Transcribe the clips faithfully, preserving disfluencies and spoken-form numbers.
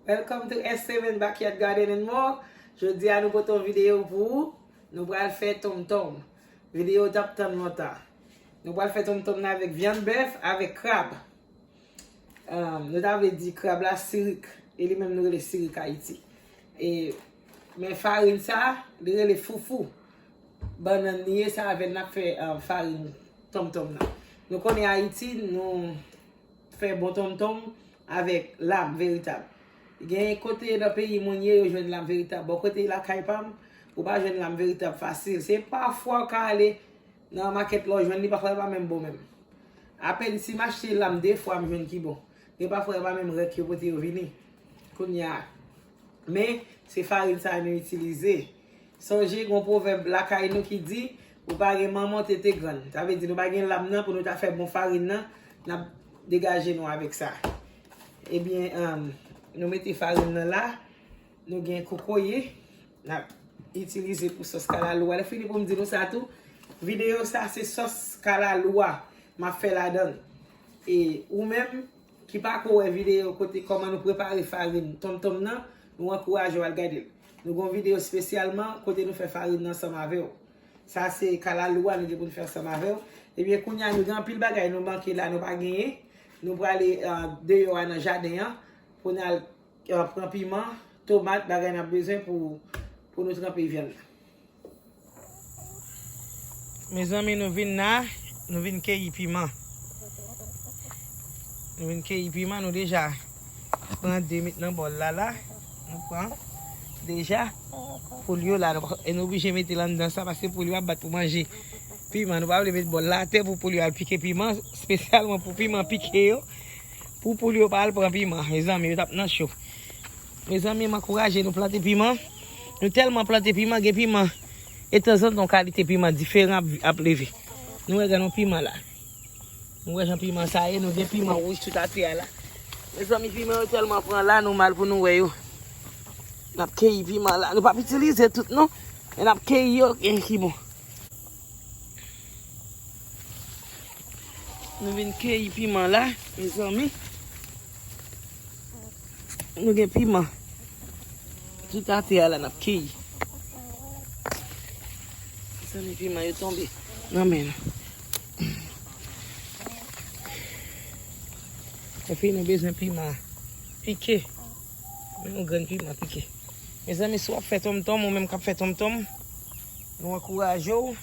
Welcome to S seven Backyard Garden and More. Jodi a nou pote yon videyo pou ou. Nou pral fè tonmtonm. Videyo w t ap tann lontan. Nou pral fè tonmtonm nan avèk vyann bèf, avèk krab. Um, nou ta vle di krab la sirik. E li menm nou rele sirik Ayiti. E, men farin sa, li rele foufou. Bannann li ye, se avè l n ap fè, um, farin tonmtonm nan. Nou konnen Ayiti, nou fè bon tonmtonm avèk lam veritab. Gen kote nan peyi moun ye, yo jwenn lam veritab. Bò kote lakay pa m, ou pa jwenn lam veritab fasil. Se pafwa w ka ale nan makèt la, w jwenn li, pafwa li pa menm bon menm. Apèn si m achte lam de fwa, m jwenn ki bon. Gen pafwa yo pa menm rèk yo pote yo vini. Kounye a, men, se farin sa a nou itilize. Sonje, gen yon pwovèb lakay nou ki di, ou pa gen manman, w te te grann. Sa vle di, nou pa gen lam nan pou nou ta fè bon farin nan, n ap degaje nou avèk sa. Ebyen, um, nou mete farin nan la, nou gen kokoye, n ap itilize pou sòs kalalou a. Lè fini pou m di nou sa tou, videyo sa se sòs kalalou a m ap fè ladan l. E ou menm, ki pako wè videyo kote kòman nou prepare farin tonmtonm nan, nou ankouraje w al gade l. Nou gen yon videyo espesyalman kote nou fè farin nan ansanm avè w. Sa se kalalou a nou gen pou n fè ansanm avè w. Ebyen, kounye a nou gen anpil bagay nou manke la, nou pa genyen. Nou prale, ah, deyò a nan jaden an pou n al, ah, pran piman, tomat, bagay n ap bezwen pou, pou nou tranpe vyann nan. Mezanmi, nou vin la, nou vin keyi piman. Nou vin keyi piman, nou deja pran de met nan bòl la, la. Nou pran deja poul yo la, nou, e nou oblije mete l anndan sa paske poul yo ap bat pou manje piman. Nou pa vle met bòl la atè pou poul yo al pike piman, espesyalman pou piman pike yo. Pou poul yo pa al pran piman, mezanmi, yo t ap nan cho. Mezanmi, m ankouraje nou plante piman. Nou tèlman plante piman, gen piman. E tanzantan, yon kalite piman diferan ap, ap leve. Nou wè, gade yon piman la. Nou wè jan piman sa ye, nou gen piman wouj tout atè a la. Mezanmi, piman yo tèlman pran la, nou mal pou nou wè yo. N ap keyi piman la. Nou p ap itilize tout, non. Men n ap keyi yo, gen ki bon. Nou vin keyi piman la, mezanmi. Nou gen piman. Tout atè a la n ap keyi. Mezanmi, piman yo tonbe nan men nou. Epi nou bezwen piman pike. Men yon grenn piman pike. Mezanmi, si w ap fè tonmtonm, ou menm k ap fè tonmtonm, nou ankouraje w.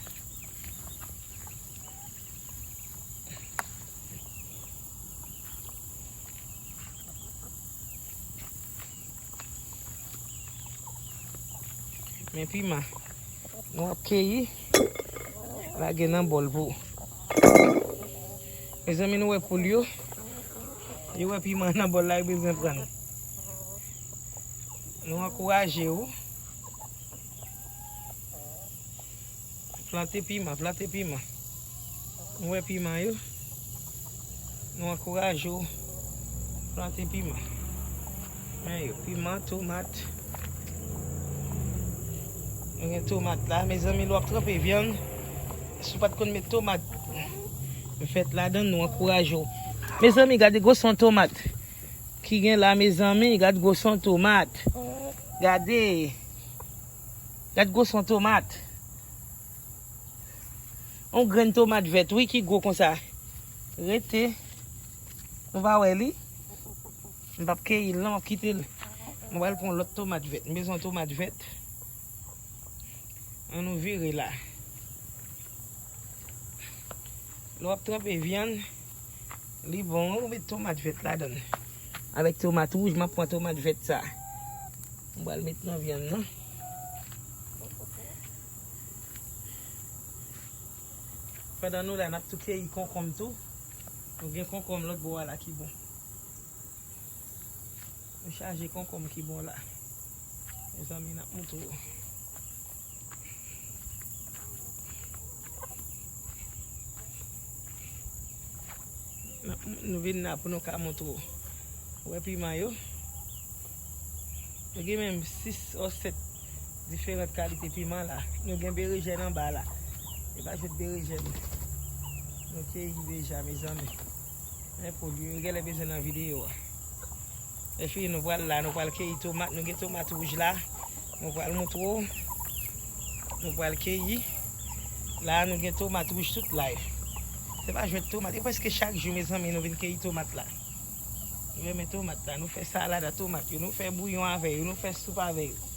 Men piman nou ap keyi, lage nan bòl pou ou. Mezanmi, nou wè poul yo. Yo wè piman nan bòl la, yo bezwen pran. Nou ankouraje w. Plante piman, plante piman. Nou wè piman yo. Nou ankouraje w plante piman. Men yo, piman, tomat. Nou gen tomat la. Mezanmi, lè w ap tranpe vyann, si w pa t konn met tomat vèt ladan l, nou ankouraje w. Mezanmi, gade gwosè yon tomat ki gen la, mezanmi. Gad gwosè yon tomat. Gade. Gad gwosè yon tomat. Yon grenn tomat vèt, wi, ki gwo konsa. Rete. Nou pa wè li? M p ap keyi l, non, m ap kite l. Mwen pral pran yon lòt tomat vèt. M bezwen yon tomat vèt. Ann nou vire la. Lè w ap tranpe vyann, li bon, ou met tomat vèt ladan l. Avèk tomat wouj, m ap pran tomat vèt sa. M pral met nan vyann nan. Pandan nou la, n ap tou keyi konkonm tou. Nou gen konkonm lòt bò a la ki bon. Nou chaje konkonm ki bon la. Mezanmi, n ap montre w. N ap, nou vin la pou nou ka montre w. Ou wè piman yo? Nou gen menm sis o sèt diferan kalite piman la. Nou gen berejèn anba la. E pa jwèt berejèn. Nou keyi deja, mezanmi. Men poul yo, yo genlè bezwen nan videyo a. Epi nou pral la, nou pral keyi tomat. Nou gen tomat wouj la. Nou pral montre w. Nou pral keyi. La, nou gen tomat wouj tout la. Se pa jwèt tomat. E prèske chak jou, mezanmi, nou vin keyi tomat la. Nou renmen tomat la. Nou fè salad a tomat yo. Nou fè bouyon avè yo. Nou fè soup avè yo.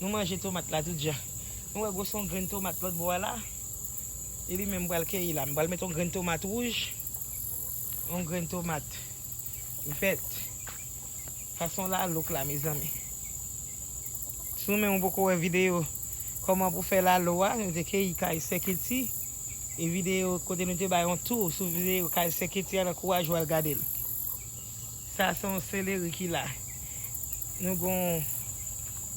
Nou manje tomat la tout jan. Nou wè gwo se yon grenn tomat lòt bò a la. E li menm m pral keyi la. M pral met yon grenn tomat wouj. Yon grenn tomat vèt. Fason lalo k la, mezanmi. Si w menm ou poko wè videyo kòman pou fè lalo a, nou te keyi kay Sè Keti. E videyo kote nou te bay yon tou sou videyo kay Sè Keti a, ankouraje w al gade l. Sa se yon seleri ki la. Nou gen yon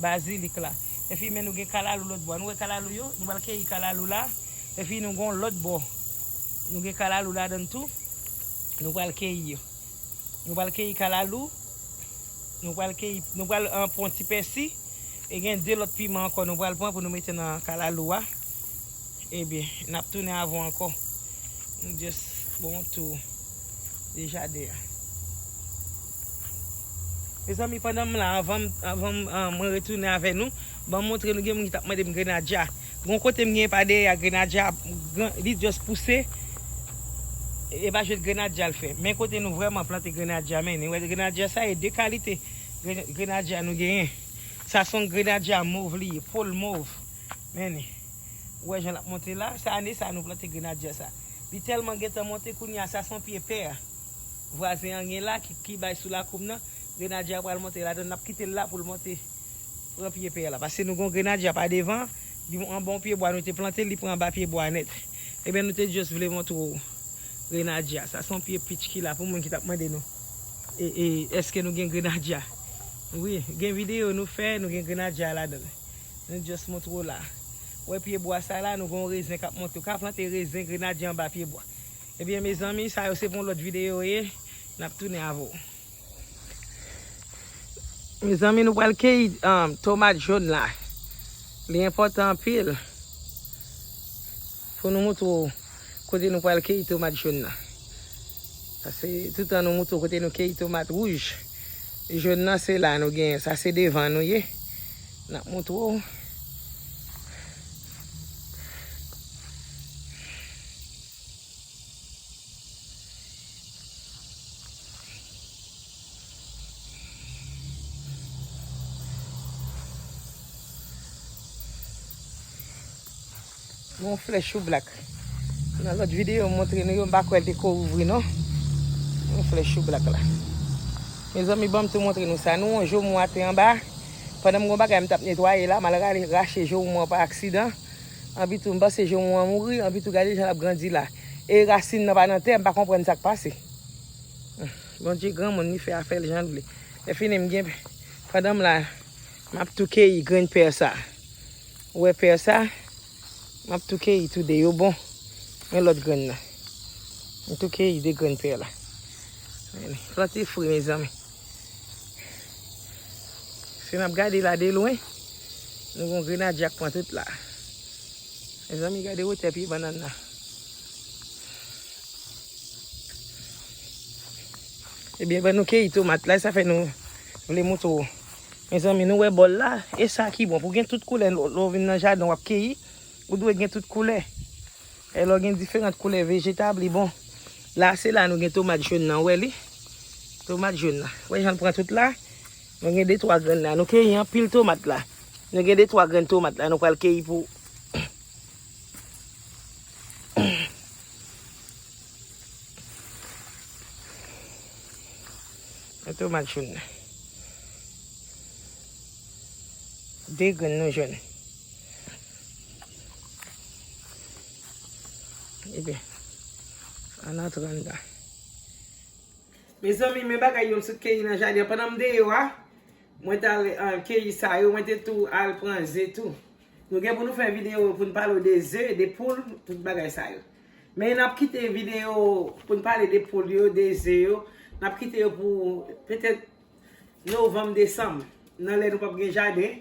bazilik la. Epi men nou gen kalalou lòt bò. Nou wè kalalou yo? Nou pral keyi kalalou la. Epi nou gen yon lòt bò. Nou gen kalalou ladan l tou. Nou pral keyi yo. Nou pral keyi kalalou. Nou pral keyi, nou pral, ah, pran ti pèsi. E gen de lòt piman ankò nou pral pran pou nou mete nan kalalou a. Ebyen, n ap tounen avè w ankò. Nou just bon tou de jaden an. Mezanmi, pandan m la, anvan m, anvan m, ah, mwen retounen avè nou, ban m montre nou, gen moun ki t ap mande m grenadya. Gon kote m gen pa dèyè a, grenadya, gran, li just pouse. E pa jwèt grenadya l fè. Men kote nou vrèman plante grenadya, men, nou wè grenadya sa e de kalite gren-, grenadya nou genyen. Sa se yon grenadya mov li ye, po l mov. Men, ou wè jan l ap monte la, se ane sa nou plante grenadya sa. Li tèlman gentan monte, kounye a sa se yon pye pè. Vwazen an gen la ki, ki bay sou lakou m nan, grenadya pral monte ladan l, n ap kite l la pou l monte. Pran pye pè la. Paske nou gon grenadya pa devan, li anba yon pye bwa nou te plante, li pran anba pye bwa nèt. Ebyen, nou te just vle montre w grenadya. Sa se yon pye peach ki la pou moun ki t ap mande nou. E, e, èske nou gen grenadya? Wi, gen videyo nou fè, nou gen grenadya ladan l. Nou just montre w la. Wè pye bwa sa la, nou gon rezen k ap monte. Ou ka plante rezen, grenadya anba pye bwa. Ebyen, mezanmi, sa yo se pou yon lòt videyo ye. N ap tounen avè w. Mezanmi, nou pral keyi, um, tomat jòn la. Li enpòtan anpil pou nou montre w kote nou pral keyi tomat jòn nan. Paske toutan nou montre w kote nou keyi tomat wouj, jòn nan se la nou genyen. Sa se devan nou ye. N ap montre w. Gon flè choublak. Nan lòt videyo, m montre nou yo, m pa kwè l te ko ouvri, non. Gon flè choublak la. Mezanmi, ban m tou montre nou sa. Nou wè jomou atè anba. Pandan m gon bagay m t ap netwaye la, m al rale, rache jomou an pa aksidan. Anpi tou, m panse jomou an mouri, anpi tou, gade jan l ap grandi la. E rasin nan pa nan tè, m pa konprann sa k pase. Bondye granmoun, li fè afè l jan l vle. Lè fini, m gen, pandan m la, m ap tou keyi grenn pè sa. Ou wè pè sa? M ap tou keyi tou de yo bon. Men lòt grenn nan. M tou keyi de grenn pè la. Plante fri, mezanmi. Si n ap gade la de lwen, nou gon grenadya k pran tout la. Mezanmi, gade wotè pye bannann nan. Ebyen, ban nou keyi tomat la, sa fè nou vle montre w. Mezanmi, nou wè bòl la, e sa ki bon. Pou gen tout koulè, lè w vin nan jaden, w ap keyi, ou dwe gen tout koulè. E lè w gen diferan koulè vejetab, li bon. La, se la nou gen tomat jòn nan, w wè li? Tomat jòn nan. Wè jan l pran tout la? Nou gen de twa grenn la. Nou keyi anpil tomat la. Nou gen de twa grenn tomat la. Nou pral keyi pou Yon tomat jòn. De grenn nou jòn. Ebyen, ann antre anndan. Mezanmi, men bagay yo m sot keyi nan jaden an. Pandan m deyò a, mwen t al, ah, keyi sa yo, mwen te tou al pran ze tou. Nou gen pou nou fè videyo pou n pale w de ze, de poul, tout bagay sa yo. Men n ap kite videyo pou n pale de poul yo, de ze yo. N ap kite yo pou petèt novanm, desanm. Nan lè nou p ap gen jaden,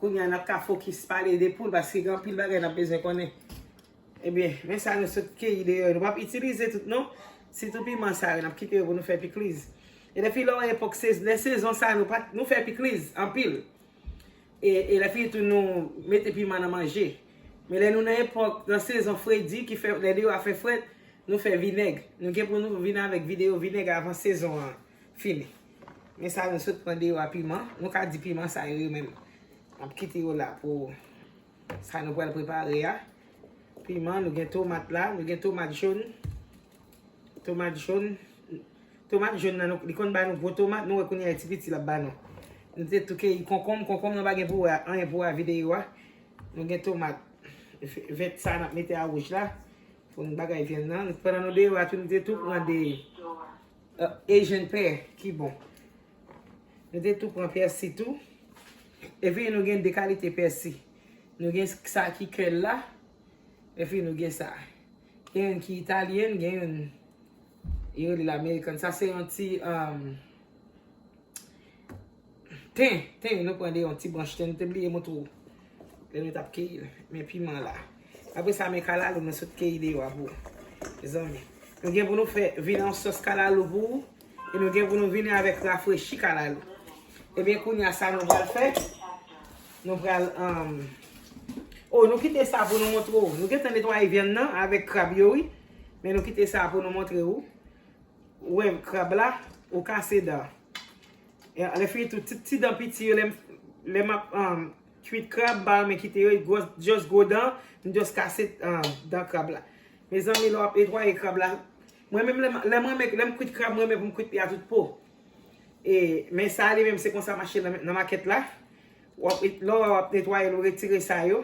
kounye a n ap ka fokis pale de poul, paske gen anpil bagay n ap bezwen konnen. Ebyen, men sa nou sot keyi deyò yo. Nou p ap itilize tout non. Sitou piman sa yo, n ap kite yo pou nou fè pikliz. E lè fi lò epòk sez- lè sezon sa nou pa nou fè pikliz anpil. E, e lè fi tou nou mete piman nan manje. Men lè nou nan epòk nan sezon fredi ki fè lè deyò a fè frèt, nou fè vinèg. Nou gen pou nou vin avèk videyo vinèg avan sezon an fini. Men sa nou sot pran deyò a piman. Nou ka di piman sa yo menm. M ap kite yo la pou sa nou pral prepare a. Piman, nou gen tomat la, nou gen tomat jòn. Tomat jòn. Tomat jòn nan, nou, li konn ba nou gwo tomat, nou wè kounye a e ti piti l ap ba nou. Nou te tou keyi konkonm, konkonm nou pa gen pou wè anyen pou wè videyo a. Nou gen tomat vèt sa n ap mete a wouj la. Pou nou bagay vyann nan. Pandan nou deyò a tou, nou te tou pran de Asian pear ki bon. Nou te tou pran pèsi tou. Epi nou gen de kalite pèsi. Nou gen sa ki kèl la. Epi nou gen sa. Gen youn ki italyen, gen youn yo rele l american. Sa se yon ti um, ten, ten, nou pran de yon ti branch ten, nou te bliye montre w. Lè nou t ap keyi l. Men piman la. Apre sa, men kalalou nou sot keyi deyò a pou ou. Mezanmi. Nou gen pou nou fè vin yon sòs kalalou pou ou. E nou gen pou nou vini avèk rafrechi kalalou. Ebyen, kounye a sa nou pral fè. Nou pral. Um, oh, nou kite sa pou nou montre w. Nou gentan netwaye vyann nan avèk krab yo, wi. Men nou kite sa pou nou montre w. Ou wè krab la, ou kase dan. E lè fini tou, ti, ti dan piti yo, lè m, lè m ap um, kwit krab, m pa renmen kite yo, gwo, just gwo dan, m just kase um, dan krab la. Mezanmi, lè w ap netwaye krab la, mwen menm lè m, lè m renmen, lè m kwit krab, mwen renmen pou m kwit li a tout po. E, men sa li menm, se konsa mache nan, nan makèt la. W ap, lè w ap netwaye l, ou retire sa yo.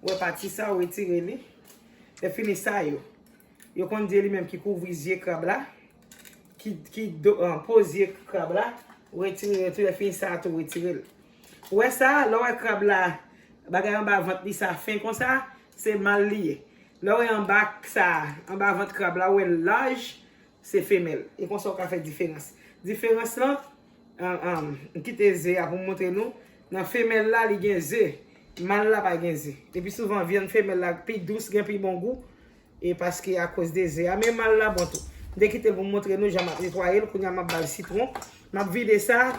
Ou wè pati sa, ou retire li. Lè fini sa yo. Yo konn di li menm ki kouvri zye krab la. Ki, ki do, an, po zye krab la. Ou retire yo tou, lè fini sa tou, ou retire l. Ou wè sa, lè w wè krab la, bagay anba vant li sa fen konsa, se mal li ye. Lè w wè anba sa, anba vant krab la, ou wè l laj, se femèl. E konsa w ka fè diferans. Diferans lan, ann, ann, m kite ze a pou m montre nou. Nan femèl la, li gen ze. Mal la pa gen ze. Epi souvan, vyann femèl la pi dous, gen pi bon gou. E paske akoz de ze a. Men mal la bon tou. M te kite l pou m montre nou jan m ap netwaye l. Kounye a, m ap ba l sitwon. M ap vide sa.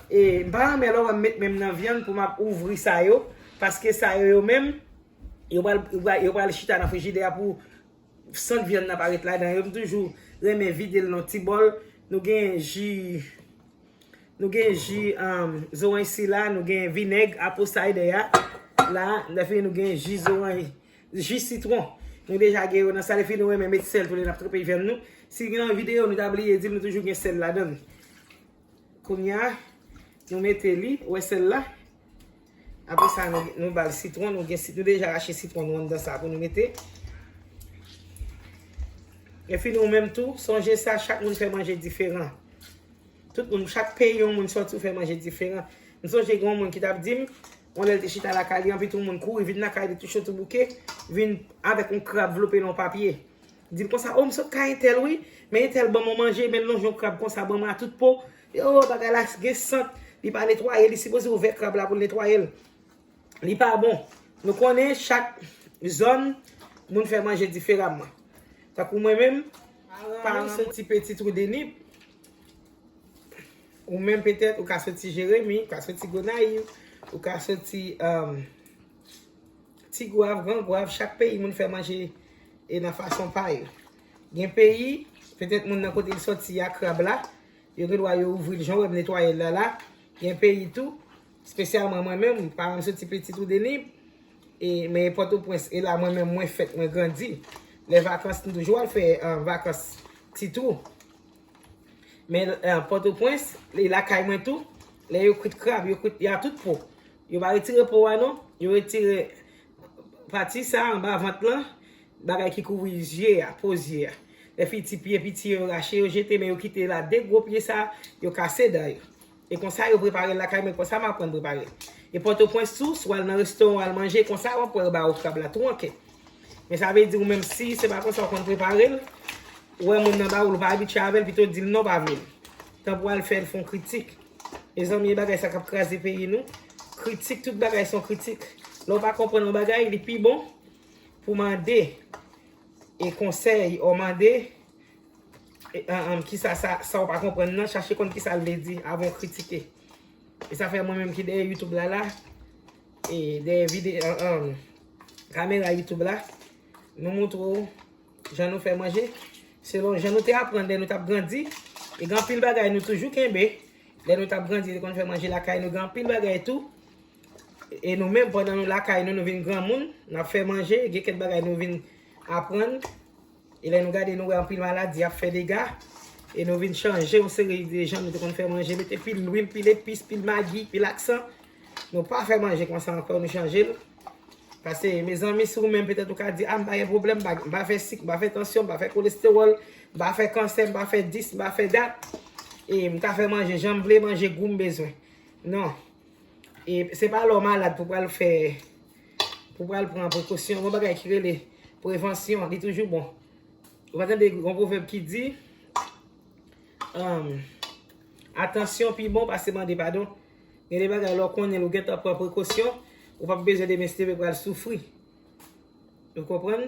E m pa renmen lè w wè m met men m nan vyann pou m ap ouvri sa yo. Paske sa yo, yo menm, yo pral, yo pral, yo pral chita nan frijidè a pou sant vyann nan parèt ladan yo. M toujou renmen vide l nan ti bòl. Nou gen ji, nou gen ji um, zoranj sila, nou gen vinèg apple cider a. La, lè fini nou gen ji zoranj, ji sitwon. Nou deja gen yo nan sa, lè fini nou renmen met sèl tou lè n ap trempe vyann nou. Si gen yon videyo nou ta bliye di l, nou toujou gen sèl ladan l. Kounye a, nou mete li, ou wè sèl la. Apre sa, nou, nou ba l sitwon, nou gen sit, nou deja rache sitwon nou anndan sa pou nou mete. Epi nou menm tou, sonje sa, chak moun fè manje diferan. Tout moun, chak peyi yon moun sòti, ou fè manje diferan. M sonje gen yon moun ki t ap di m, yon lè l te chita lakay li, anpi tou moun kouri vin lakay li, tou cho tou bouke, vin avèk yon krab vlope nan yon papye. Di l konsa, o, m sot kay entèl wi, men entèl ban m yon manje, men l lonje yon krab konsa ban mwen a tout po. Yo, bagay la gen sant, li pa netwaye, li sipoze ouvè krab la pou l netwaye l. Li pa bon. Nou konnen chak zòn, moun fè manje diferaman. Tankou mwen menm, paran m soti Petit Trou de Nip, ou menm petèt, ou ka soti Jeremi, ou ka soti Gonayiv, ou ka soti um, Ti Gwav, Gran Gwav, chak peyi moun fè manje e nan fason pa yo. Gen peyi, petèt moun nan kote l soti a krab la, yo gen dwa yo ouvri l jan w wè m netwaye l la la. Gen peyi tou, espesyalman mwen menm, paran m soti Petit Trou de Nip, e, men e Pòtoprens, e la mwen menm mwen fèt, mwen grandi. Lè vakans, m toujou al fè uh, vakans Ti Trou. Men eh, Pòtoprens, e lakay mwen tou, lè yo kwit krab, yo kwit li a tout po. Yo pa retire po a non, yo retire pati sa anba vant lan, bagay ki kouvri zye a, po zye a. Lè fi ti pye piti yo rache, yo jete, men yo kite la de gwo pye sa, yo kase dan yo. E konsa yo prepare l lakay mwen, konsa m aprann prepare l. E Pòtoprens tou, si w al nan restoran, w al manje, konsa w ap wè yo ba ou krab la tou an kè. Men sa vle di ou menm si se pa konsa w konn prepare l, ou wè moun nan ba ou l, ou pa abitye avè l, pito di l non, pa vle l. Tanpri w al fè l fè yon kritik. Mezanmi, e bagay sa k ap kraze peyi nou. Kritik, tout bagay se yon kritik. Lè w pa konprann yon bagay, li pi bon pou mande e konsèy, ou mande e, an, an, kisa sa, sa w pa konprann nan, chache konn kisa l vle di avan w kritike. E sa fè mwen menm ki dèyè YouTube la la, e dèyè vide, an, an, kamera YouTube la, nou montre w jan nou fè manje, selon jan nou te aprann lè nou t ap grandi. E gen anpil bagay nou toujou kenbe. Lè nou t ap grandi, nou te konn fè manje lakay nou, gen anpil bagay tou. E nou menm, pandan nou lakay nou, nou vin granmoun, n ap fè manje, gen kèk bagay nou vin aprann. E lè nou gade, nou wè anpil maladi ap fè dega. E nou vin chanje yon seri de jan nou te konn fè manje, mete pil lwil, pil epis, pil magi, pil aksan. Nou pa fè manje konsa ankò, nou chanje l. Paske, mezanmi, si ou menm, petèt ou ka di, "A, m pa gen pwoblèm, m pa, m pa fè sik, m pa fè tansyon, m pa fè kolestewòl, m pa fè kansè, m pa fè dis, m pa fè dat. E m ka fè manje jan m vle, manje gou m bezwen." Non. E se pa lè w malad pou pral fè, pou pral pran prekosyon. Yon bagay ki rele prevansyon, li toujou bon. Ou pa tande yon pwovèb ki di, um, atansyon pi bon pase mande padon. Gen de bagay lè w konnen l, ou gentan pran prekosyon, ou p ap bezwen demen si te vle pral soufri. Ou konprann?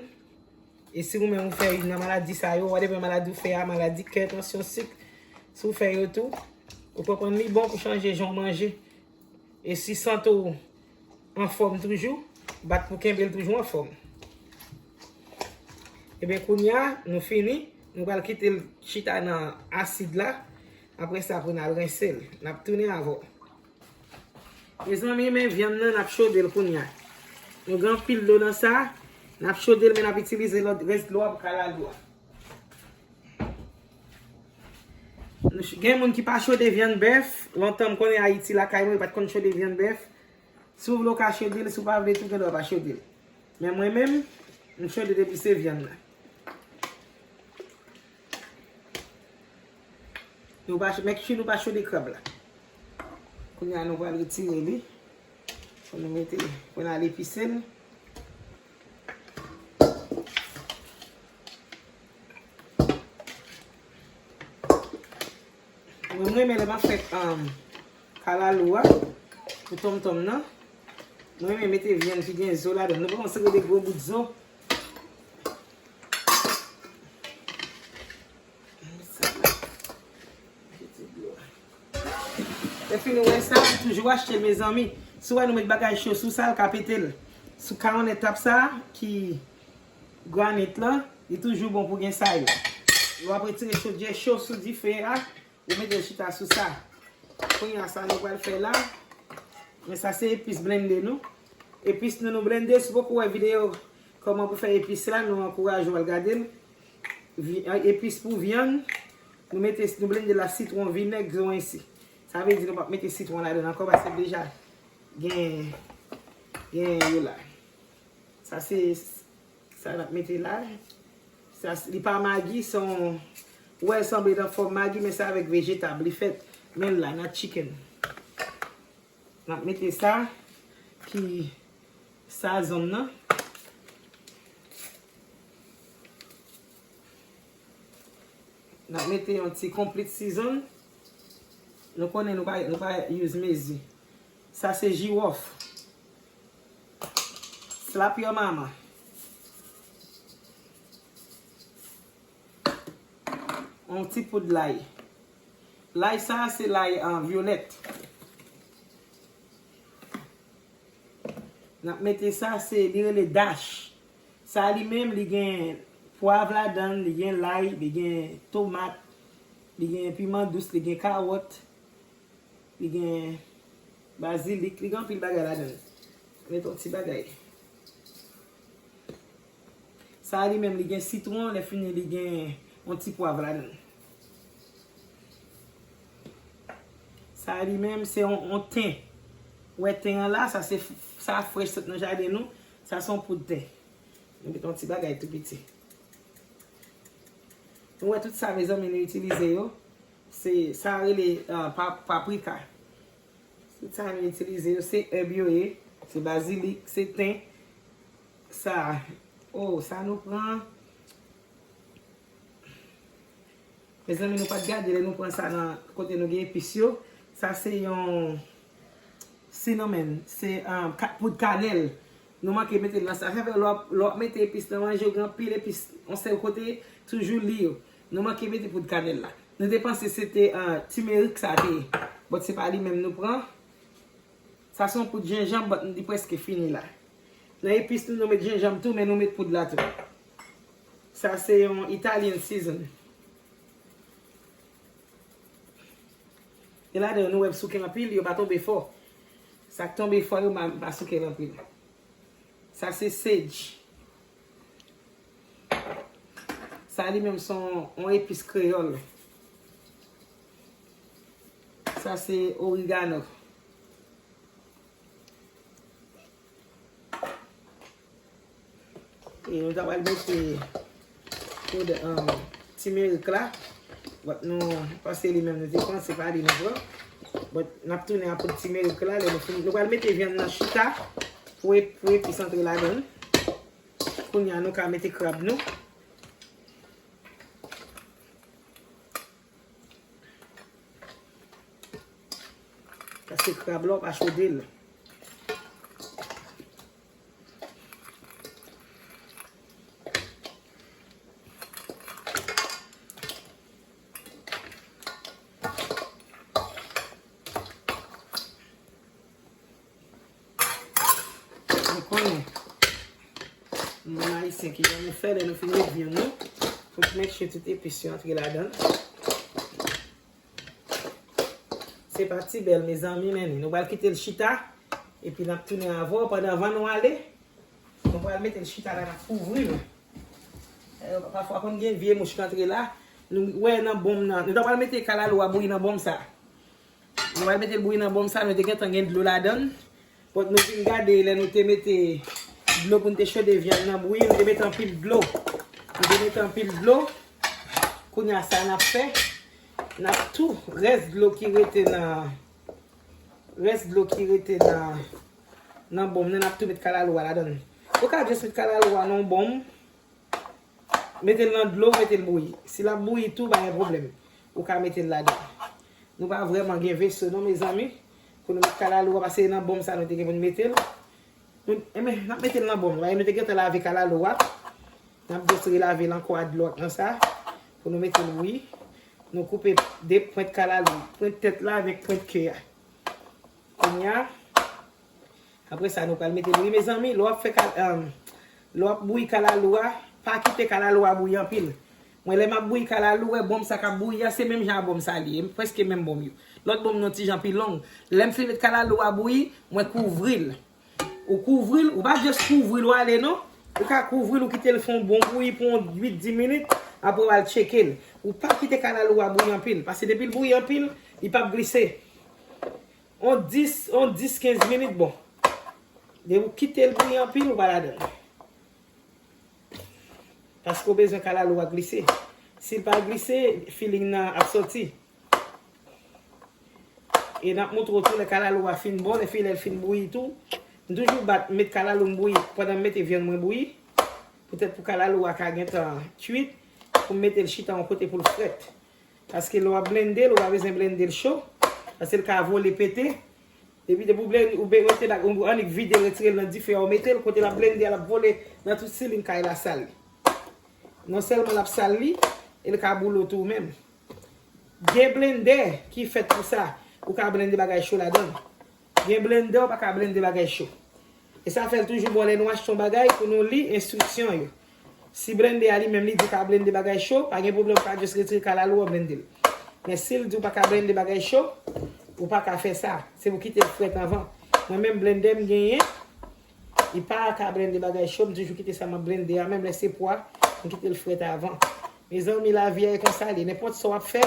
E si ou menm ou fè youn nan maladi sa yo, whatever maladi ou fè a, maladi kè, tansyon, sik, si w fè yo tou, ou konprann li bon pou chanje jan w manje. E si sante w anfòm toujou, bat pou kenbe l toujou anfòm. Ebyen, kounye a, nou fini. Nou pral kite l chita nan asid la. Apre sa, pou n al rense l. N ap tounen avè w. Mezanmi, men vyann nan, n ap chode l kounye a. Nou gen anpil dlo nan sa. N ap chode l, men n ap itilize lòt rès dlo a pou kalalou a. Nou ch-, gen moun ki pa chode vyann bèf. Lontan, m konnen Ayiti, lakay mwen, yo pa t konn chode vyann bèf. Si w vle, w ka chode l, si w pa vle tou, gen dwa pa chode l. Men mwen menm, m chode depi se vyann nan. Nou pa ch-, make sure nou pa chode krab la. Kounye a, nou pral retire li. Pou nou mete, pou n al epise l. Mwen, mwen renmen lè m ap fè, um, kalalou a, pou tonmtonm nan. Mwen renmen mete vyann ki gen zo ladan l. Nou pran yon seri de gwo bout zo. Lè fini w wè sa, toujou achte l, mezanmi. Si w wè nou met bagay cho sou sa, l ka pete l. Sou kawon etap sa, ki granit lan, li toujou bon pou gen sa yo. Lè w ap retire chodyè cho sou dife a, ou mete l chita sou sa. Kounye a, sa nou pral fè la, men sa se epis blende nou. Epis nou, nou blende, si w poko wè videyo kòman pou fè epis la, nou ankouraje w al gade l. Vi-, epis pou vyann, nou mete, nou blende la sitwon, vinèg, zo ensi. Sa vle di nou p ap mete sitwon ladan l ankò, paske deja gen, gen yo la. Sa se sa n ap mete la. Sa, li pa magi, se yon, ou wè l sanble nan fòm magi, men se avèk vejetab li fèt. Men l la, nan chicken. N ap mete sa ki sazon nan. N ap mete yon ti complete season. Nou konnen nou pa, nou pa use mezi. Sa se jiwòf. Slap your mama. Yon ti poud lay. Lay sa a se lay, ah, vyolèt. N ap mete sa, se, li rele dash. Sa li menm, li gen pwav ladan l, li gen lay, li gen tomat, li gen piman dous, li gen kawòt, li gen bazilik, li gen anpil bagay ladan l. Met yon ti bagay. Sa a li menm, li gen sitwon, lè fini li gen yon ti pwav ladan l. Sa a li menm, se yon, yon ten. Ou wè ten an la, sa se f-, sa frèch sot nan jaden nou. Sa se yon poud ten. Nou met yon ti bagay tou piti. Nou wè tout sa, mezanmi, nou itilize yo. Se, sa rele, ah, pa-, paprika. Tout sa nou itilize yo, se èb yo ye. Se bazilik, se ten. Sa, oh, sa nou pran. Mezanmi, nou pa t gade lè nou pran sa nan kote nou gen epis yo. Sa se yon cinnamon, se, ah, ka-, poud kanèl. Nou manke mete l nan sa. Sa fè lè w ap, lè w ap mete epis nan manje, ou gen anpil epis yon sèl kote, toujou li yo. Nou manke mete poud kanèl la. Nou te panse se te uh, timerik sa te ye. But se pa li menm nou pran. Sa se yon poud jenjanm, but li prèske fini la. Nan epis nou, nou met jenjanm tou, men nou met poud la tou. Sa se yon Italian season. E ladan nou wè m souke anpil, yo pa tonbe fò. Sa k tonbe fò yo, m pa souke l anpil. Sa se sage. Sa li menm se yon, yon epis kreyòl. Sa se origano. E nou ta pral mete poud um, timerik la. But nou panse li menm nou te pran, se pa li nou pran. But n ap tounen a poud timerik la, lè nou fini. Nou pral mete vyann nan chita pou, pou epis antre ladan l. Kounye a nou ka mete krab nou. Paske krab la, w pa chode l. Nou konnen. Moun ayisyen ki jan nou fè lè nou fin met vyann nou. Fòk make sure tout epis yo antre ladan l. Se pa ti bèl, mezanmi, men nou pral kite l chita. Epi n ap tounen avè w pandan van nou ale. Nou pral mete l chita la, n ap kouvri l. Eh, pafwa konn gen vye mouch k antre la. Nou wè nan bonm nan. Nou ta pral mete kalalou a bouyi nan bonm sa. Nou pral mete l bouyi nan bonm sa, nou te gentan gen dlo ladan l. But nou vin gade lè nou te mete dlo pou n te chode vyann nan bouyi, nou te mete anpil dlo. Nou te mete anpil dlo. Kounye a sa n ap fè, n ap tou rès dlo ki rete nan rès dlo ki rete nan nan bonm nan, n ap tou met kalalou a ladan l. Ou ka just met kalalou a nan yon bonm. Mete l nan dlo, mete l bouyi. Si l ap bouyi tou, pa gen pwoblèm. Ou ka mete l ladan. Nou pa vrèman gen veso non, mezanmi. Pou nou met kalalou a, paske se nan bonm sa nou te gen pou n mete l. Nou, enben, n ap mete l nan bonm. Paske nou te gentan lave kalalou a. N ap just relave l ankò ak dlo ak nan sa. Pou nou mete l bouyi. Nou koupe de pwent kalalou. Pwent tèt la avèk pwent ke a. Kounye a, apre sa, nou pral mete bouyi. Mezanmi, lè w ap fè kal, um, lè w ap bouyi kalalou a, pa kite kalalou a bouyi anpil. Mwen, lè m ap bouyi kalalou, wè bonm sa k ap bouyi a, se menm jan a bonm sa li ye, prèske menm bonm yo. Lòt bonm nan ti jan pi long. Lè m fin met kalalou a bouyi, mwen kouvri l. Ou kouvri l, ou pa just kouvri l, ou ale non. Ou ka kouvri l, ou kite l fè yon bon bouyi pou yon uit, dis minit, apre w al tcheke l. Ou pa kite kalalou a bouyi anpil, paske depi l bouyi anpil, li p ap glise. On dis, on dis, kenz minit, bon. Depi w kite l bouyi anpil, ou pa ladan l. Paske w bezwen kalalou a glise. Si l pa glise, feeling nan ap soti. E n ap montre w tou lè kalalou a fin bon, lè fi lè l fin bouyi tou. M toujou bat, m met kalalou m bouyi pandan m mete vyann mwen bouyi. Poutèt pou kalalou a ka gentan kuit, pou m mete l chita yon kote pou l frèt. Paske lè w ap blende l, ou pa bezwen blende l cho. Paske l ka vole pete. Epi depi w blende, ou be- rete la, ou annik vide l, retire l nan dife a, ou mete l, kote l ap blende a, l ap vole nan tout silin kay la sal li. Non sèlman l ap sal li, e l ka boule w tou menm. Gen blendè ki fèt pou sa, ou ka blende bagay cho ladan l. Gen blendè, ou pa ka blende bagay cho. E sa fè l toujou bon lè nou achte yon bagay pou nou li enstriksyon yo. Si blendè a li menm li di w ka blende bagay cho, pa gen pwoblèm, ou ka just retire kalalou a blende l. Men si l di w pa ka blende bagay cho, ou pa ka fè sa. Se pou kite l frèt anvan. Mwen menm blendè m genyen, li pa ka blende bagay cho, m toujou kite sa m ap blende a, menm lè se pwa, m kite l frèt avan. Mezanmi, lavi a e konsa li ye. Nenpòt sa w ap fè,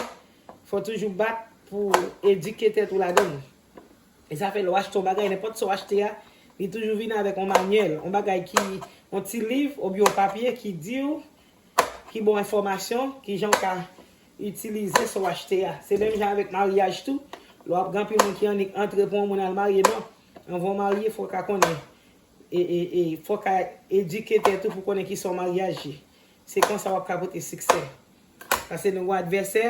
fò w toujou bat pou edike tèt ou ladan l. E sa fè lè w achte yon bagay, nenpòt sa w achte a, li toujou vin avèk yon manyèl, yon bagay ki, yon ti liv oubyen yon papye ki di w, ki ba w enfòmasyon, ki jan w ka itilize sa w achte a. Se menm jan avèk maryaj tou. Lè w ap gen anpil moun ki annik antre pou yon moun al marye, non. Anvan w marye, fò w ka konnen. E, e, e, fò w ka edike tèt ou pou konnen kisa yon maryaj ye. Se konsa w ap ka pote siksè. Paske nou gen advèsè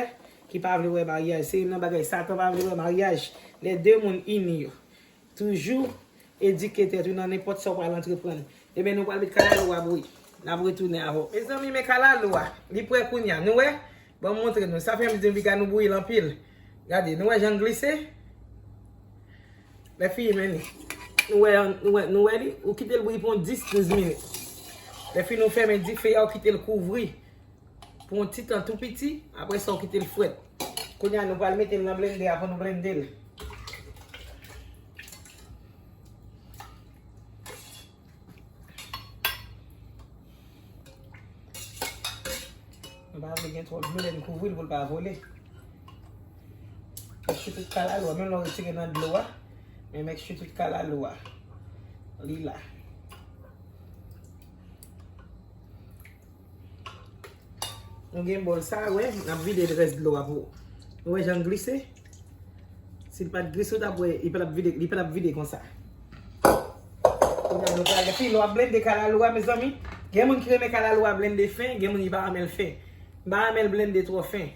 ki pa vle wè maryaj. Se youn nan bagay Satan pa vle wè maryaj. Lè de moun ini yo. Toujou edike tèt ou nan nenpòt sa w pral antreprann. Ebyen, nou pral met kalalou a bouyi. N ap retounen avè w. Mezanmi, men kalalou a. Li prè kounye a. Nou wè? Ban m montre nou. Sa fè m di piga nou bouyi l anpil. Gade, nou wè jan l glise? Lè fini, men li. Nou wè, nou wè, nou wè li? Ou kite l bouyi pou yon dis, douz minit. Lè fini, ou fèmen dife a, ou kite l kouvri pou yon ti tan tou piti. Apre sa, ou kite l frèt. Kounye a, nou pral mete l nan blende a pou nou blende l. Nou pa vle gen twòp dlo, lè n kouvri l pou l pa vole. Make sure tout kalalou a, menm lè w retire nan dlo a, men make sure tout kalalou a, li la. Nou gen bòl sa, wè, n ap vide rès dlo a pou. Nou wè jan l glise? Si l pa t glise, w t ap wè, li pa t ap vide, li pa t ap vide konsa. Kounye a nou pral, epi lè w ap blende kalalou a, mezanmi, gen moun ki renmen kalalou a blende fen, gen moun ki pa renmen l fen. M pa renmen l blende twò fen.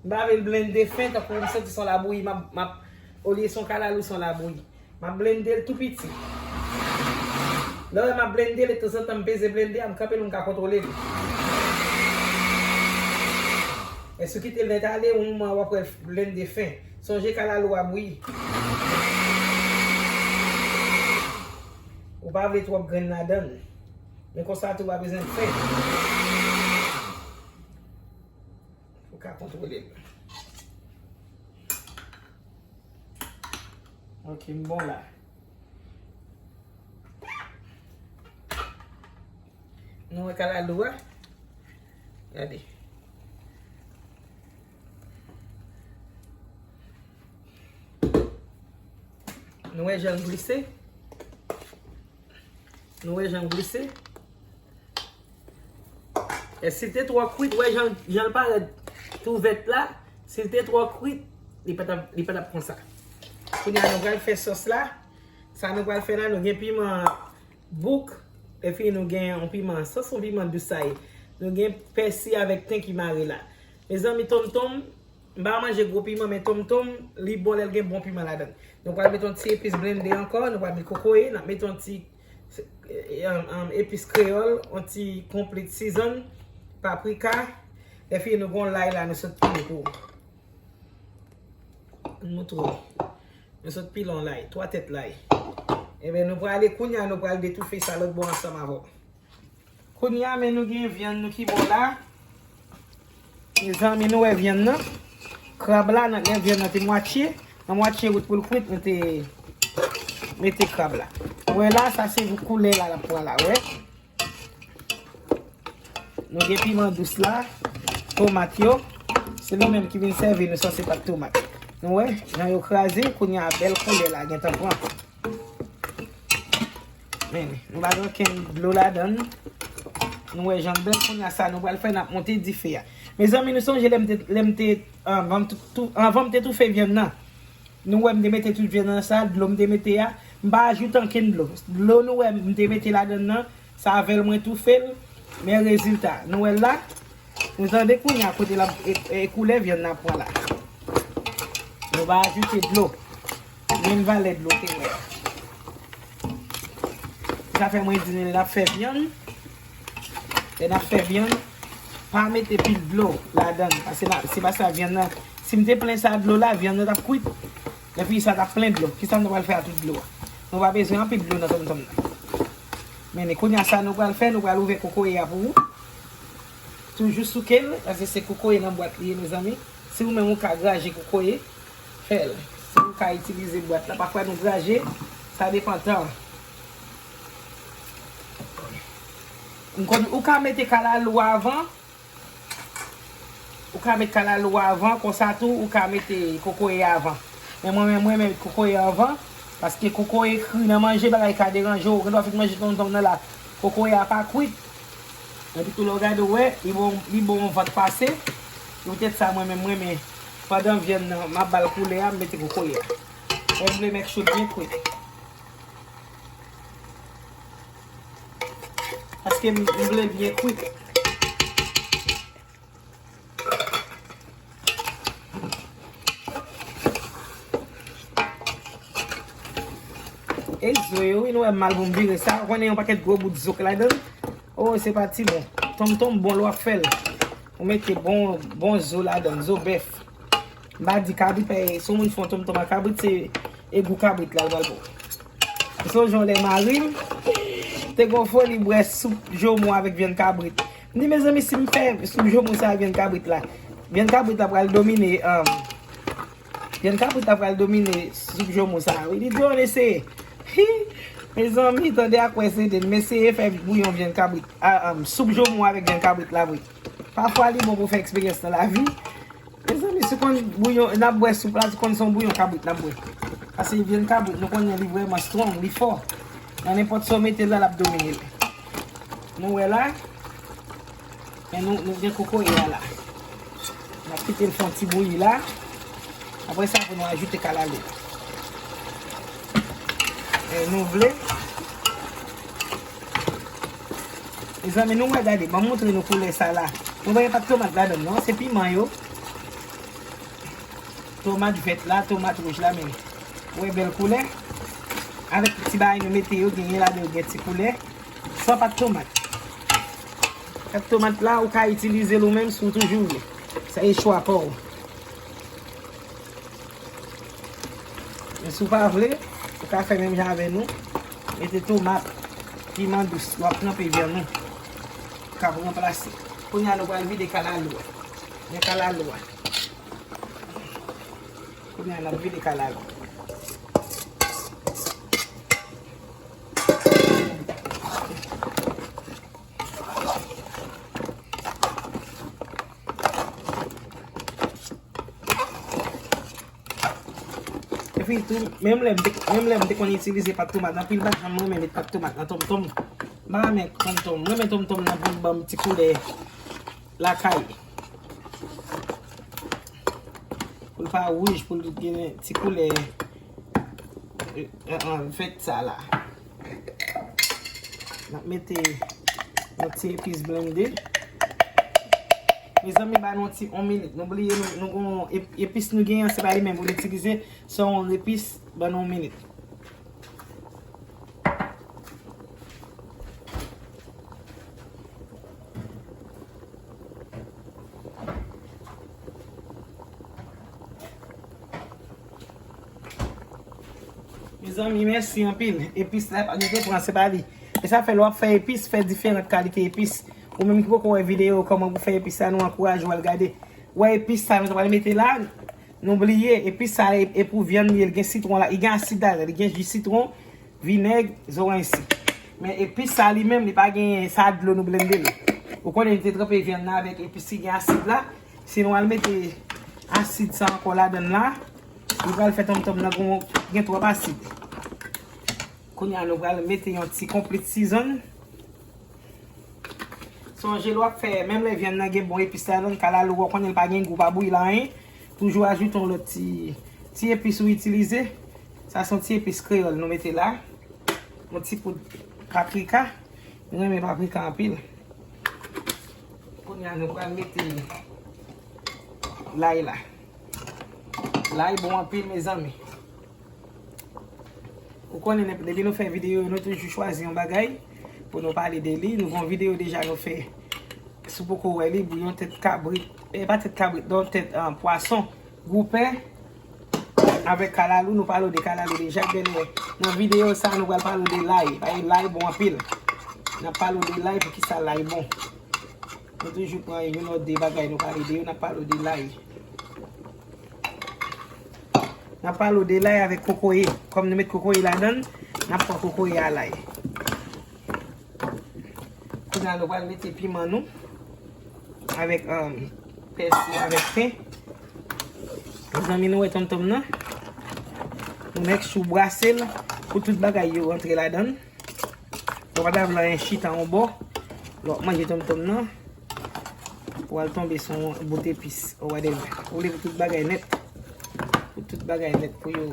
M pa vle l blende fen, tankou m santi se yon labouyi, m ap, m ap, olye se yon kalalou, se yon labouyi. M ap blende l tou piti. Lè w wè m ap blende l, e tanzantan m peze blende a, m kanpe l pou m ka kontwole l. Men si w kite l nèt ale, yon moman w ap wè l blende fen. Sonje kalalou a bouyi. Ou pa vle twòp grenn ladan l. Men konsa tou pa bezwen fen. Ou ka kontwole l. Ok, m bon la. Nou wè kalalou a? Gade. Nou wè jan l glise? Nou wè jan l glise? E si l te twò kwit, wè jan, jan l parèt tou vèt la, si l te twò kwit, li pa t ap, li pa t ap konsa. Kounye a, nou pral fè sòs la. Sa nou pral fè la, nou gen piman bouk, epi nou gen yon piman sans, yon piman dous sa ye. Nou gen pèsi avèk ten ki mare la. Mezanmi, tonmtonm, m pa manje gwo piman, men tonmtonm, li bon lè l gen bon piman ladan l. Nou pral mete yon ti epis blende ankò, nou pral mete kokoye, n ap mete yon ti, e, e, um, um, epis kreyòl, yon ti konplit sizonn, paprika. Lè fini, nou gen lay la, nou sot pile pou ou. Montre w. Nou sot pile yon lay, twa tèt lay. Ebyen, nou prale kounye a, nou pral detoufe sa lòt bò ansanm avè w. Kounye a, men nou gen vyann nou ki bò la. Mezanmi, nou wè vyann nan. Krab la, nan lè vyann nan te mwatye, nan mwatye wout pou l kwit, nou te mete krab la. Ou wè la, sa se koulè la l ap pran la, wè. Nou gen piman dous la, tomat yo. Se li menm ki vin sèvi nou sa, se pa t tomat. Nou wè, jan yo kraze, kounye a bèl koulè la gentan pran. Men, nou pa gen okenn dlo ladan l. Nou wè jan l bèl, kounye a sa nou pral fè, n ap monte dife a. Mezanmi, nou sonje lè m te, lè m te, anvan m tou, tou, anvan m te toufe vyann nan. Nou wè m te mete tout vyann nan sa, dlo m te mete a, m pa ajoute ankenn dlo. Dlo nou wè m te mete ladan nan, sa avè l mwen toufe l, men rezilta. Nou wè l la, nou tande kounye a kote l ap, e, e, koulè vyann nan ap pran la. Nou pa ajoute dlo. Menm valè dlo te wè. Sa fè mwen di nou lè n ap fè vyann, lè n ap fè vyann, pa mete pil dlo ladan l, paske na, se pa sa vyann nan. Si m te plen sa dlo la, vyann nan t ap kwit. Epi sa t ap plen dlo. Kisa nou pral fè a tout dlo a? Nou pa bezwen anpil dlo nan tonmtonm nan. Men kounye a sa nou pral fè, nou pral ouvè kokoye a pou ou. Toujou souke l, paske se kokoye nan bwat li ye, mezanmi. Si ou menm ou ka graje kokoye, fè l. Si ou ka itilize bwat la, pafwa nou graje, sa depan tan. M konn, ou ka mete kalalou avan, ou ka met kalalou avan, konsa tou, ou ka mete kokoye avan. Men mwen, mwen, mwen, mwen met kokoye avan, paske kokoye kri nan manje, bagay ka deranje w, ou gen dwa fin manje tonmtonm nan la, kokoye a pa kwit. Epi tou lè w gade w wè, li bon, li bon yon vant pase. Se poutèt sa mwen menm mwen renmen, pandan vyann nan, m ap ba l koulè a, m mete kokoye a. Mwen vle make sure l byen kwit. Paske m, m vle l byen kwit. E zo yo, wi, nou wè m mal pou m vire sa. Ou konnen yon pakèt gwo bout zo k ladan l. Oh, se pa ti bon. Tonmtonm bon lè w ap fè l. Ou mete bon, bon zo ladan, zo bèf. M pa di kabrit, pa, si yon moun fè yon tonmtonm ak kabrit, se e gou kabrit la l pral bon. M sonje yon lè mari m te gon foli bwè soup joumou avèk vyann kabrit. M di, mezanmi, si m fè soup joumou sa ak vyann kabrit la, vyann kabrit la pral domine, um, vyann kabrit la pral domine soup joumou sa a, wi. Li di, ann eseye. Hi! Mezanmi, tande ak wè se de, m eseye fè bouyon vyann kabrit, a, um, soup joumou avèk vyann kabrit la, wi. Pafwa, li bon pou fè eksperyans nan lavi. Mezanmi, si w konn bouyon, n ap bwè soup la, si w konn se yon bouyon kabrit n ap bwè. Paske vyann kabrit, nou konnen li vrèman strong, li fò. Nan nenpòt sa w mete l la, l ap domine l. Nou wè la, men nou, nou gen kokoye a la. N ap kite l fè yon ti bouyi la. Apre sa, pou nou ajoute kalalou. E nou vle. Mezanmi, nou wè, gade, ban m montre nou koulè sa la. Nou wè, pa t tomat ladan l, non, se piman yo. Tomat vèt la, tomat wouj la, men. Ou wè bèl koulè. Avèk ti bagay nou mete yo, genyen ladan yo gen ti koulè. San pat tomat. Pat tomat la, ou ka itilize l ou menm si w toujou vle. Sa e chwa pa w. Men si w pa vle, ou ka fè menm jan avè nou. Mete tomat, piman dous, w ap tranpe vyann ou. K ap ranplase. Kounye a, nou pral vide kalalou a. Men kalalou a. Kounye a, n ap vide kalalou. Epi tou, menm lè m te, menm lè m te konn itilize pat tomat, anpil pa janm renmen met pat tomat nan tonmtonm. M pa renmen tonmtonm. M renmen tonmtonm nan pou l ban m ti koulè lakay. Pou l pa wouj, pou l gen ti koulè, e, e, e, vèt sa la. N ap mete yon ti epis blende. Mezanmi, ba nou ti yon minit. Nou bliye nou, nou gon ep-, epis nou genyen, se pa li menm pou n itilize. Se yon epis, ban nou yon minit. Mezanmi, mèsi anpil. Epis la, nou te pran, se pa li. E sa fè lè w ap fè epis, fè diferan kalite epis. Ou menm ki poko wè videyo kòman pou fè epis la, nou ankouraje w al gade. Wè epis sa nou ta pral mete la, nou bliye, epis sa e, e pou vyann li, li gen sitwon la, li gen asid ladan, li gen ji sitwon, vinèg, zoranj si. Men epis sa li menm, li pa gen sa dlo nou blende l. Ou konnen nou te tranpe vyann nan avèk epis ki gen asid la. Si nou al mete asid sa ankò ladan l la, li pral fè tonmtonm nan gon, gen twòp asid. Kounye a nou pral mete yon ti complete season. Sonje lè w ap fè, menm lè vyann nan gen bon epis ladan l, kalalou a, w konnen l pa gen gou, pa bouyi l anyen. Toujou ajoute yon lòt ti, ti epis ou itilize. Sa se yon ti epis kreyòl nou mete la. Yon ti poud paprika. Nou renmen paprika anpil. Kounye a nou pral mete lay la. Lay bon anpil, mezanmi. Ou konnen, depi nou fè videyo, nou toujou chwazi yon bagay pou nou pale de li. Nou gon videyo deja nou fè, si w poko wè li, bouyon tèt kabrit, e pa tèt kabrit, non, tèt, ah, pwason, goupen avèk kalalou, nou pale w de kalalou deja, bèl wè. Nan videyo sa, nou pral pale w de lay, paske lay bon anpil. N ap pale w de lay, poukisa lay bon. Nou toujou pran youn ou de bagay, nou pale de yo, n ap pale w de lay. N ap pale w de lay avèk kokoye. Kòm nou met kokoye ladan l, n ap pran kokoye a lay. Kounye a, nou pral mete piman nou avèk, um, pèsi avèk pen. Mezanmi, nou wè tonmtonm nan. Nou make sure w brase l pou tout bagay yo rantre ladan l. Ou pa ta vle anyen chita yon bò. Lè w ap manje tonmtonm nan, ou al tonbe sou yon bout epis, ou whatever. Ou vle pou tout bagay nèt. Pou tout bagay nèt pou yo.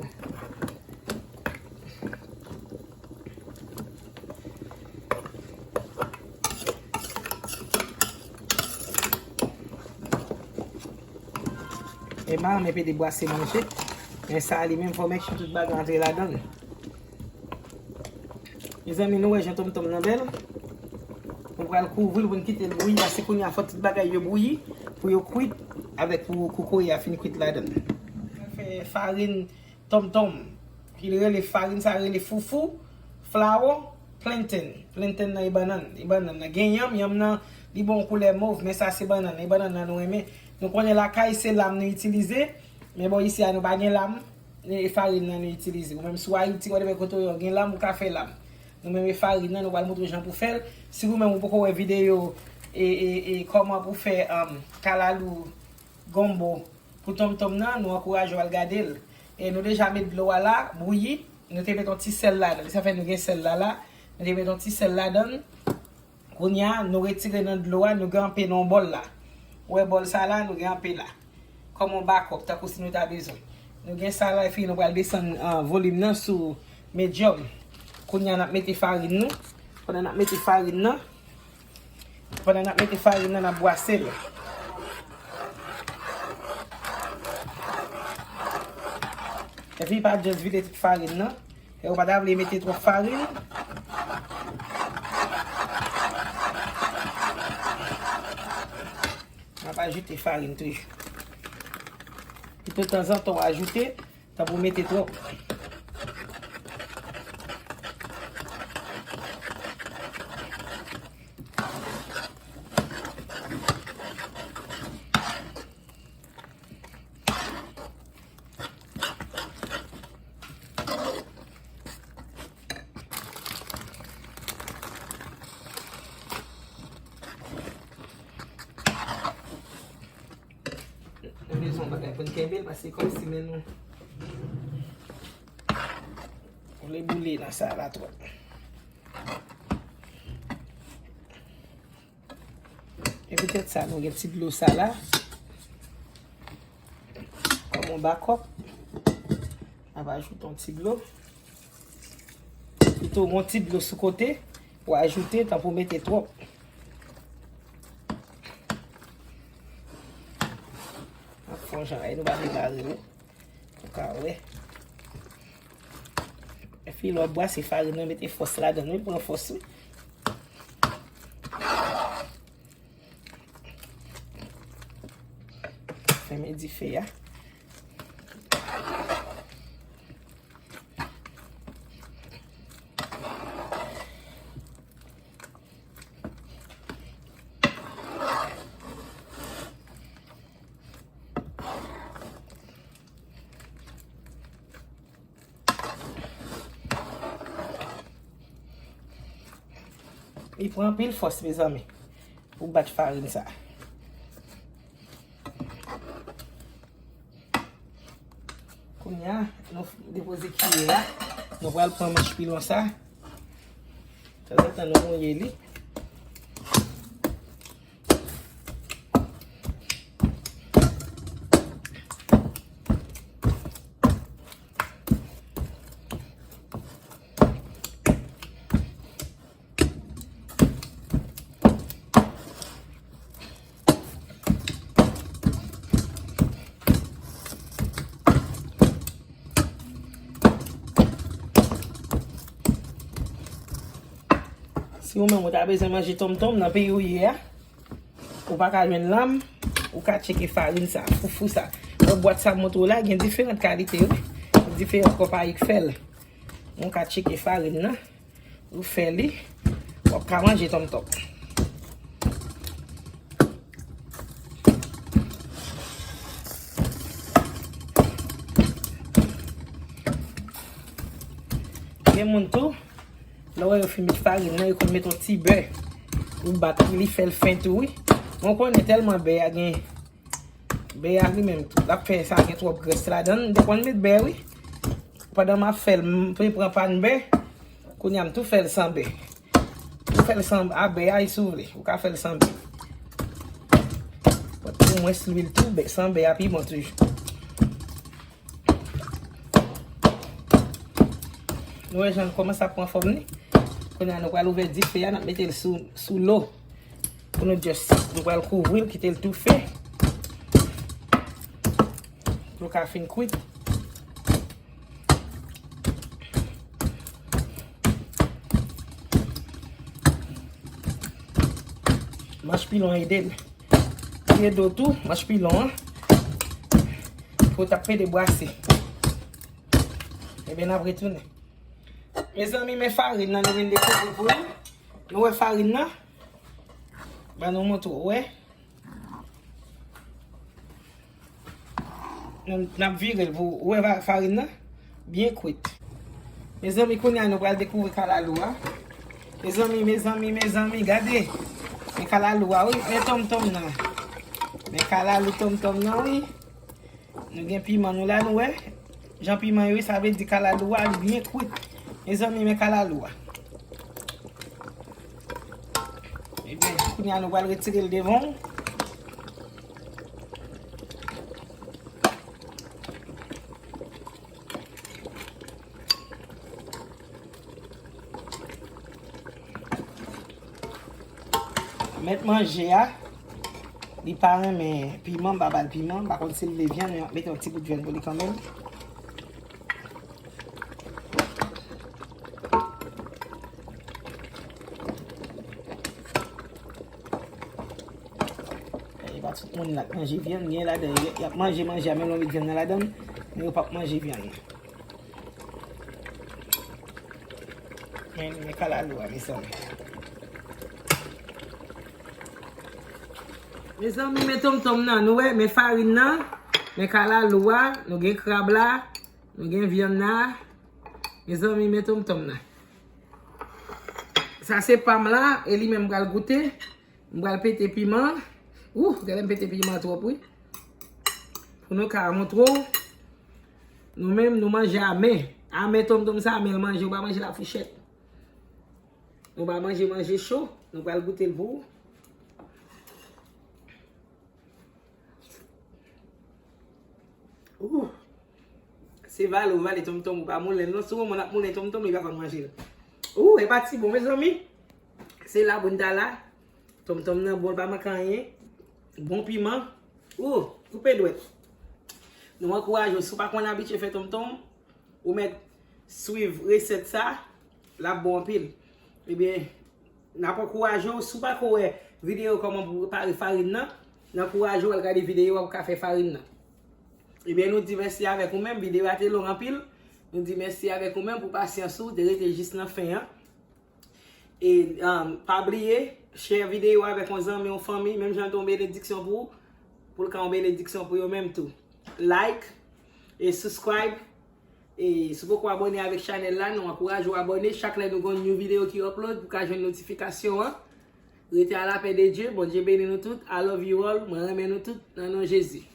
E pa renmen pede brase manje. Men sa a li menm fò make sure tout bagay antre ladan l. Mezanmi, nou wè jan tonmtonm nan bèl. Nou pral kouvri l pou n kite l bouyi, paske kounye a fò tout bagay yo bouyi. pou yo kwit, avèk pou kokoye a fin kwit ladan l. Fè farin tonmtonm. Ki rele farin sa rele foufou, flawo, plantain. Plantain nan e bannann, e bannann nan. Gen yanm, yanm nan li ba w koulè mov, men sa se bannann, e bannann nan nou renmen. Nou konnen lakay se lam nou itilize, men bò isi a nou pa gen lam, e farin nan nou itilize. Ou menm si w Ayiti, whatever kote w ye, gen lam, ou ka fè lam. Nou menm e farin nan, nou pral montre w jan pou fè l. Si ou menm ou poko wè videyo e, e, e kòman pou fè um, kalalou gonbo pou tonmtonm nan, nou ankouraje w al gade l. E nou deja met dlo a la, bouyi. Nou te met yon ti sèl ladan. Sa fè nou gen sèl la la. Nou te met yon ti sèl ladan. Kounye a, nou retire nan dlo a, nou gen anpe nan yon bòl la. Ou wè bòl sa la, nou gen anpe la. Kòm yon bakòp, tankou si nou ta bezwen. Nou gen sa la, epi nou pral desann ah, volim nan sou medyòm. Kounye a, n ap mete farin nou. Pandan n ap mete farin nan, Pandan n ap mete farin nan, n ap bwase l. Epi pa just vide tout farin nan. E ou pa ta vle mete twòp farin. N ap ajoute farin toujou. Epi tanzantan w ajoute, Tanpou mete twòp. Nou bezwen yon bagay pou n kenbe l, paske kòmsi men nou vle boule nan sa la twòp. E poutèt sa, nou gen ti dlo sa la. Kòm yon bakòp, n ap ajoute yon ti dlo. Pito yon ti dlo sou kote, ou ajoute, tanpou mete twòp. N ap fè yon jan, e nou pa vle mare, wi. Ou ka wè. Epi lè w ap bwase farin nan, mete fòs ladan l, wi, pran fòs, wi. Fèmen dife a. Li pran anpil fòs, mezanmi, pou bat farin sa. Kounye a, nou depoze kiyè a. Nou pral pran manch pilon sa. Tanzantan, nou mouye li. Si ou menm ou ta bezwen manje tonmtonm nan peyi ou ye a, ou pa ka jwenn lam, ou ka tcheke farin sa, foufou sa. Nan bwat sa m montre w la, gen diferan kalite, wi. Diferan konpayi k fè l. Ou ka tcheke farin nan, ou fè li, w ap ka manje tonmtonm. Gen moun tou, lè w wè yo fin met farin nan, yo konn met yon ti bè. Ou bat li, fè l fen tou, wi. Mwen konnen tèlman bè a gen, bè a li menm tou, l ap fè sa gen twòp grès ladan l. M te konn met bè, wi. Pandan m ap fè l, m te pran pa n bè. Kounye a, m tou fè l san bè. Ou fè l san a bè a, si w vle. Ou ka fè l san bè. Pou mwens lwil tou, bè, san bè a pi bon toujou. Nou wè jan l kòmanse ap pran fòm li. Kounye a, nou pral ouvè dife a, n ap mete l sou, sou lo. Pou nou just, nou pral kouvri l, kite l toufe. Pou l ka fin kwit. Manch pilon ede l. Pye do tou, manch pilon an. Pou t ap pede bwase. Ebyen, n ap retounen. Mezanmi, men farin nan nou vin dekouvri pou nou. Nou wè farin nan? Ban nou montre w, wè. N, n ap vire l pou ou wè fa-, farin nan byen kwit. Mezanmi, kounye a nou pral dekouvri kalalou a. Mezanmi, mezanmi, mezanmi, gade. Men kalalou a, wi. Men tonmtonm nan. Men kalalou tonmtonm nan, wi. Nou gen piman nou la, nou wè. Jan piman yo ye, sa vle di kalalou a, li byen kwit. Mezanmi, men kalalou a. Ebyen, kounye a nou pral retire l devan w. Mèt manje a, li pa renmen piman, m pa ba l piman, m pa konn si l vle vyann, men m ap mete yon ti bout vyann pou li kanmenm. E pa tout moun la k manje vyann, gen ladan y, y ap manje manje a, menm lè w met vyann nan ladan l, men yo p ap manje vyann nan. Men, men kalalou a, mezanmi. Mezanmi, men tonmtonm nan, nou wè, men farin nan, men kalalou a, nou gen krab la, nou gen vyann la. Mezanmi, men tonmtonm nan. Sa se pa m la, e li menm m pral goute. M pral pete piman. Ou, gade m pete piman twòp, wi. Pou nou ka montre w. Nou menm, nou manje a men. A men tonmtonm sa, men l manje, ou pa manje l ak fouchèt. Nou pa manje, manje cho. Nou pral goute l pou ou. Ou. Se vale, ou vale tonmtonm, ou pa moulen l non. Si w wè moun ap moulen tonmtonm, li pa konn manje l. Ou, e pa ti bon, mezanmi. Se la pou n ta la. Tonmtonm nan bon, l pa manke anyen. Bon piman. Ou, koupe dwèt. Nou ankouraje w. Si w pa konn abitye fè tonmtonm, ou mèt swiv resèt sa, l ap bon anpil. Ebyen, n ap ankouraje w. Si w pa ko wè videyo kòman pou prepare farin nan, n ankouraje w al gade videyo a pou w ka fè farin nan. Ebyen, nou di mèsi avèk ou menm. Videyo a te long anpil. Nou di mèsi avèk ou menm pou pasyans ou, de rete jis nan fen an. E, um, pa bliye, share videyo avèk yon zanmi, yon fanmi, menm jan l te yon benediksyon pou ou, pou l ka yon benediksyon pou yo menm tou. Like e subscribe. E si w poko abòne avèk chanèl la, nou ankouraje w abòne. Chak lè nou gen yon new videyo ki upload, pou w ka jwenn notifikasyon an. Rete a la pè de Dye. Bondye beni nou tout. I love you all. Mwen renmen nou tout nan non Jezi.